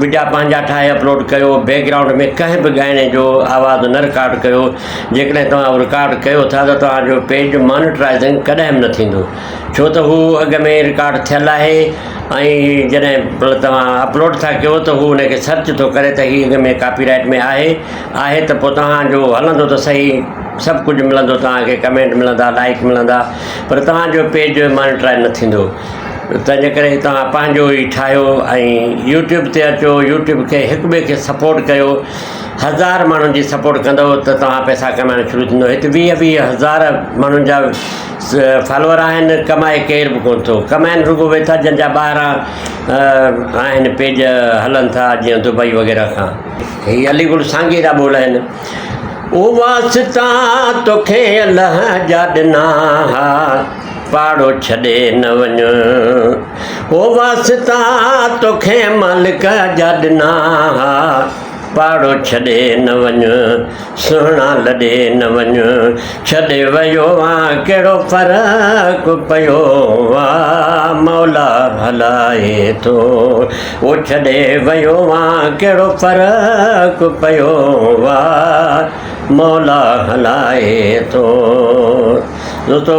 وڊيا پنهنجا ٺاهي اپلوڊ ڪيو بيڪ گرائونڊ ۾ ڪنهن به ڳائڻي جو آواز نه رڪارڊ ڪيو جيڪڏهن توهان رڪارڊ ڪيو ٿا ته توهان جو پيج مانيٽرائزنگ ڪڏهن به نه ٿيندو ڇو ته هو اڳ ۾ رڪارڊ ٿيل آهي ۽ جڏهن توهان اپلوڊ ٿا ڪيو ته هو ان کي سرچ ٿو ڪري ته هي اڳ ۾ ڪاپي رائٽ ۾ آهي آهي ته پوء توهان جو هلندو ته صحيح سڀ ڪجهه ملندو توهان کي ڪمينٽ ملندا لائڪ ملندا پر توهان جو پيج مانيٽرائز نه ٿيندو تنهنجي ڪري توهان پنهنجو ئي ٺاهيو ۽ يوٽيوب تي اچو يوٽيوب کي هڪ ٻئي کي سپورٽ ڪيو هزار ماڻهن جي سپورٽ ڪندو ته توهان پئسا ڪمائڻ شروع ٿيندو هت ويهه ويهه هزار ماڻهن جا فالوور آهن ڪمائي ڪير به ڪونه ٿو ڪمائن رڳو ويٺا جن جا ٻاهران آهن پيج هلن ٿا جيئن دبئي وغيره کان هي علي گل سانگي جا ٻول آهن او واسطا توکي الله جا ڏنا ها پاڙو ڇڏي نه وڃ او واسطا توکي مالڪ جا ڏنا ها پاڙو ڇڏي نه وڃ سهڻا لڏي نه وڃ ڇڏي ويو آن ڪهڙو فرق پيو آ مولا هلائي ٿو او ڇڏي ويو آن ڪهڙو فرق پيو آ مولا هلائي ٿو دوستو.